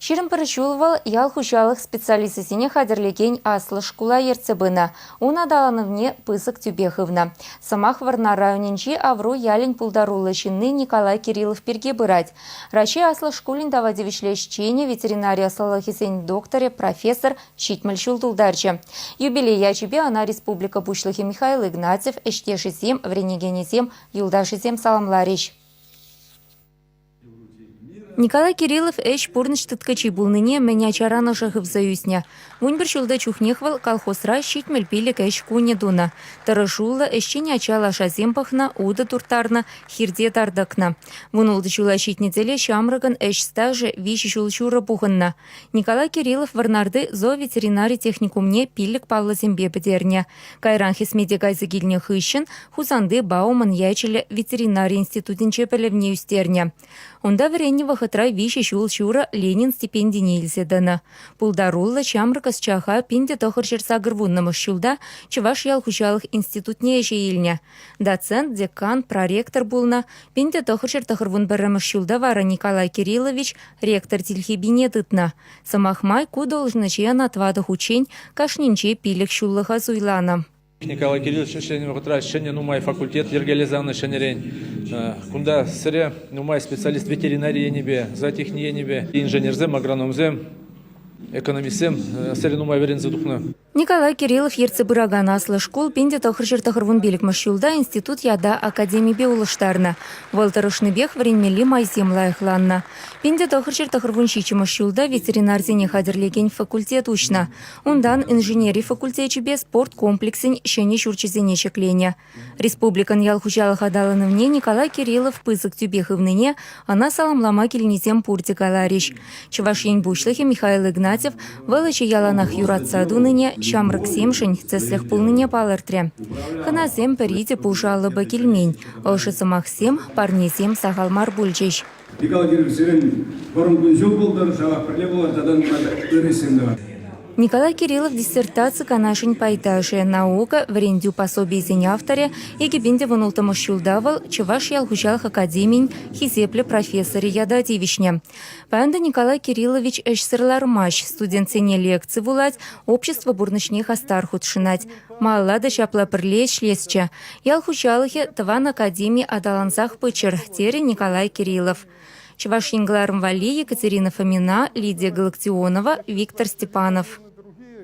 21 ҫул вӑл ял хуҫалӑх специалисчӗсене хатӗрлекен аслӑ шкула ертсе пынӑ, ун аталанӑвне пысӑк тӳпе хывнӑ. Сӑмах Вӑрнар районӗнчи Авруй ялӗн пултаруллӑ ҫынни Николай Кириллов пирки пырать. Раҫҫей аслӑ шкулӗн тава тивӗҫлӗ ӗҫченӗ, ветеринари ӑслӑлӑхӗсен докторӗ, профессор 70 ҫул тултарчӗ. Юбилей ячӗпе ӑна республика Пуҫлӑхӗ Михаил Игнатьев, ӗҫтешӗсем, вӗренекенӗсем, юлташӗсем саламларӗҫ. Николай Кириллов ӗҫ пурнӑҫ тыткӑчи пулнине мӗн ачаран ӑша хывса ӳснӗ. 11 ҫулта чухнех вӑл колхозра 75 ӗҫ кунӗ тунӑ. Тӑрӑшуллӑ, ӗҫчен ача лашасем пӑхнӑ, утӑ турттарнӑ, хирте тар тӑкнӑ. 16 ҫула ҫитнӗ тӗле ҫамрӑкӑн ӗҫ стажӗ виҫӗ ҫул ҫурӑ пухӑннӑ. Николай Кириллов Вӑрнарти зооветеринари техникумне пиллӗк паллӑсемпе пӗтернӗ. Кайран хӗсмете кайса килнӗ хыҫҫӑн Хусанти Бауман ячӗллӗ ветеринари институтӗнче пӗлӗвне ӳстернӗ. Унта вӗреннӗ вӑхӑтра виҫӗ ҫул ҫурӑ Ленин стипендине илсе тӑнӑ. Пултаруллӑ ҫамрӑк ӑсчаха 1980-мӗш ҫулта Чӑваш ял хуҫалӑх институтне ӗҫе илнӗ. Доцент, декан, проректор пулнӑ. 1991 ҫулта вара Николай Кириллович ректор тилхепине тытнӑ. Сӑмах май, ку должноҫе ӑна тӑватӑ хутчен, кашнинче пилӗк ҫуллӑха суйланӑ. Николай Кириллович ӗҫленӗ вӑхӑтра ҫӗнӗ нумай факультет йӗркелесе янӑ ҫӗнӗрен. Кунта сӗре нумай специалист ветеринари енӗпе, зоотехни енӗпе, инженерсем, агрономсем, экономистсем сӗре нумай вӗренсе тухнӑ. Николай Кириллов ертсе пыракан аслӑ шкул 1995 ҫулта институт ята академипе улӑштарнӑ. Вӑл тӑрӑшнипех вӗренмелли майсем лайӑхланнӑ. 1997 ҫулта ветеринарсене хатӗрлекен факультет уҫнӑ. Унтан инженери факультечӗпе спорт комплексӗн ҫӗнӗ ҫурчӗсене ҫӗкленӗ. Республикӑн ял хуҫалӑх аталанӑвне Николай Кириллов пысӑк тӳпе хывнине ӑна саламлама килнисем пурте каларӗҫ. Чӑваш Ен Пуҫлӑхӗ Михаил Игнатьев вӑл ӗҫе яланах юратса тунине, ҫамрӑксемшӗн тӗслӗх пулнине палӑртрӗ. Хӑнасем пӗри те пушӑ алӑпа килмен, ӑшӑ сӑмахсем, парнесем сахал мар пулчӗҫ. Николай Кириллович, сирӗн вӑрӑм кун-ҫул пултӑр, ҫавах пӗрле пулар тата нумай ырӑ ӗҫсем тӑвар. Николай Кириллов диссертаци канашӗн пайташӗ, наука, вӗрентӳ пособийӗсен авторӗ, 2016 ҫулта вӑл Чӑваш ял хуҫалӑх академийӗн хисеплӗ профессорӗ ята тивӗҫнӗ. Паян та Николай Кириллович ӗҫсӗр лармасть, студентсене лекци вулать, общество пурнӑҫне хастар хутшӑнать. Малалла та ҫапла пӗрле ӗҫлесчӗ. Ял хуҫалӑхӗ тӑван академи аталансах пыччӑр, терӗ Николай Кириллов. Чӑваш Ен кӑларӑм валли Екатерина Фомина, Лидия Галактионова, Виктор Степанов.